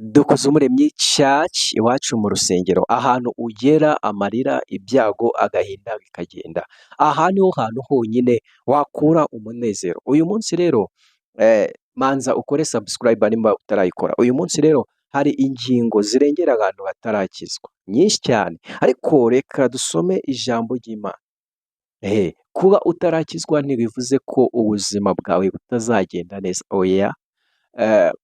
Dukuzumuremyi Church, iwacu mu rusengero, ahantu ugera amarira, ibyago, agahinda bikagenda. Aha niho hantu honyine wakura umunezero. Uyu munsi rero manza ukore subscribe nimba utarayikora. Uyu munsi rero hari ingingo zirengera abantu batarakizwa nyinshi cyane, ariko reka dusome ijambo ry'Imana. Kuba utarakizwa ntibivuze ko ubuzima bwawe butazagenda neza, oya.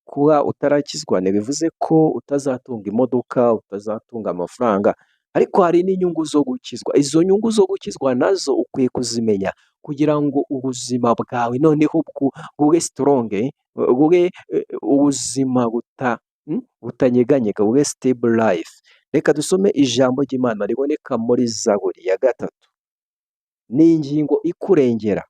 Kuba utarakizwa ntibivuze ko utazatunga imodoka, utazatunga amafaranga, ariko hari n'inyungu zo gukizwa. Izo nyungu zo gukizwa nazo ukwiye kuzimenya kugira ngo ubuzima bwawe noneho bube strong, bube ubuzima butanyeganyega, bube stable life. Reka dusome ijambo ry'Imana riboneka muri Zaburi ya 3. Ni ingingo ikurengera.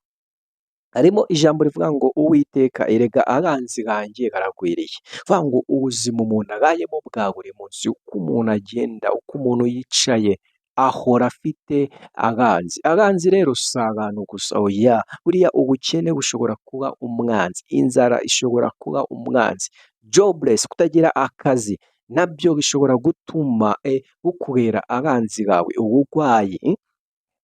Harimo ijambo rivuga ngo: "Uwiteka, erega abanzi banjye baragwiriye." Bivuga ngo ubuzima umuntu abayemo bwa buri munsi, uko umuntu agenda, uko umuntu yicaye, ahora afite abanzi. Abanzi rero si abantu gusa, oya, buriya ubukene bushobora kuba umwanzi, inzara ishobora kuba umwanzi, jobless, kutagira akazi nabyo bishobora gutuma bukubera abanzi bawe, uburwayi.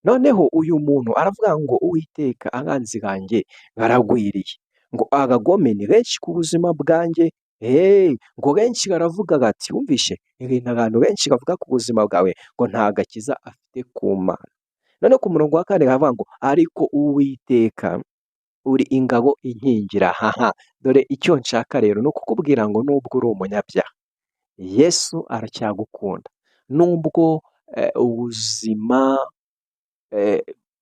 Noneho uyu muntu aravuga ngo: "Uwiteka, abanzi banjye baragwiriye", ngo abagome ni benshi ku buzima bwanjye, ngo benshi baravuga bati, wumvishe ibintu abantu benshi bavuga ku buzima bwawe, ngo nta gakiza afite ku Mana. Noneho ku murongo wa 4 haravuga ngo: "Ariko Uwiteka uri ingabo inkingira." Haha, dore icyo nshaka rero ni ukukubwira ngo nubwo uri umunyabyaha, Yesu aracyagukunda. Nubwo ubuzima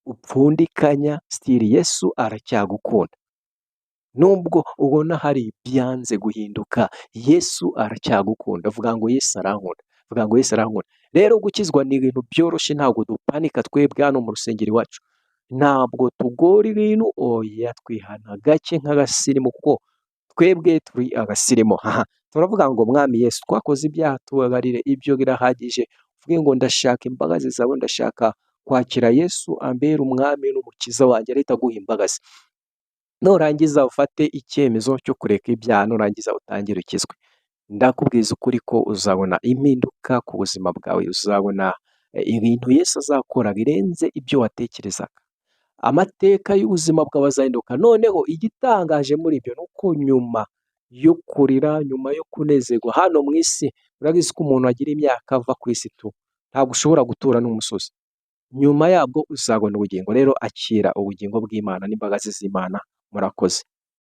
upfundikanya, still Yesu aracyagukunda. Nubwo ubona hari ibyanze guhinduka, Yesu aracyagukunda. Vuga ngo: "Yesu arankunda", vuga ngo: "Yesu arankunda." Rero gukizwa ni ibintu byoroshye, ntabwo dupanika twebwe hano mu rusengero iwacu. Ntabwo tugora ibintu, oya, twihana gake nk'abasirimu kuko twebwe turi abasirimu. Turavuga ngo: "Mwami Yesu, twakoze ibyaha, tubabarire", ibyo birahagije. Uvuge ngo: "Ndashaka imbabazi zawe, ndashaka kwakira Yesu ambere umwami n'umukiza wanjye", arahita aguha imbabazi. Nurangiza ufate icyemezo cyo kureka ibyaha, nurangiza utangire ukizwe. Ndakubwiza ukuri ko uzabona impinduka ku buzima bwawe, uzabona ibintu Yesu azakora birenze ibyo watekerezaga. Amateka y'ubuzima bwawe azahinduka. Noneho igitangaje muri ibyo ni uko nyuma yo kurira, nyuma yo kunezerwa hano mu isi, urabizi ko umuntu agira imyaka ava ku isi tu, ntabwo ushobora gutura n'umusozi. Nyuma yabwo uzabona ubugingo. Rero akira ubugingo bw'Imana n'imbabazi z'Imana, murakoze.